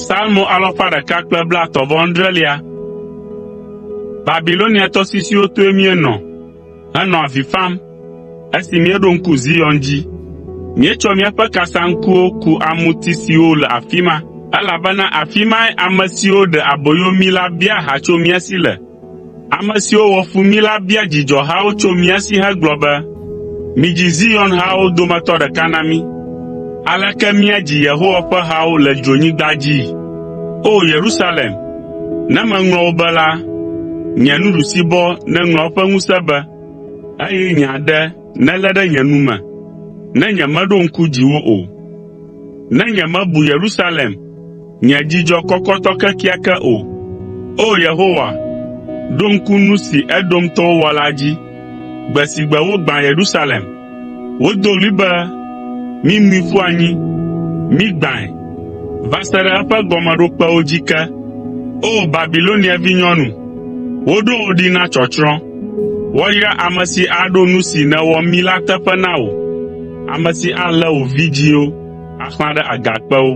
Psalmo alafa ɖeka kple blaetɔ̃-vɔ-adrelia. Babilonia tɔsisiwo toe míenɔ henɔ avi fam esi míeɖo ŋku Zion dzi. Míetsɔ míaƒe kasaŋkuwo ku amuti siwo le afi ma, elabena afi mae ame siwo ɖe aboyo mí la bia ha tso mía si le. Ame siwo wɔ fu mí la bia dzidzɔhawo tso mía si hegblɔ be, “Midzi Zion hawo dometɔ ɖeka na mí.” Aleke míadzi Yehowa ƒe hawo le dzronyigba dzii? O! Yerusalem, ne meŋlɔ wò be la, nye nuɖusibɔ neŋlɔ eƒe ŋusẽ be, eye nye aɖe nelé ɖe nye nu me, ne nyemeɖo ŋku dziwò o, ne nyemebu Yerusalem nye dzidzɔ kɔkɔtɔ kekeake o. O! Yehowa, ɖo ŋku nu si Edomtɔwo wɔ la dzi, gbe si gbe wogbã Yerusalem. Wodo ɣli be, “Mimui ƒu anyi, migbãe va se ɖe eƒe gɔmeɖokpewo dzi ke.” O! Babilonia vinyɔnu, woɖo wò ɖi na tsɔtsrɔ̃. Woayra ame si aɖo nu si nèwɔ mí la teƒe na wò, ame si alé wò vidzĩwo axlã ɖe agakpewo.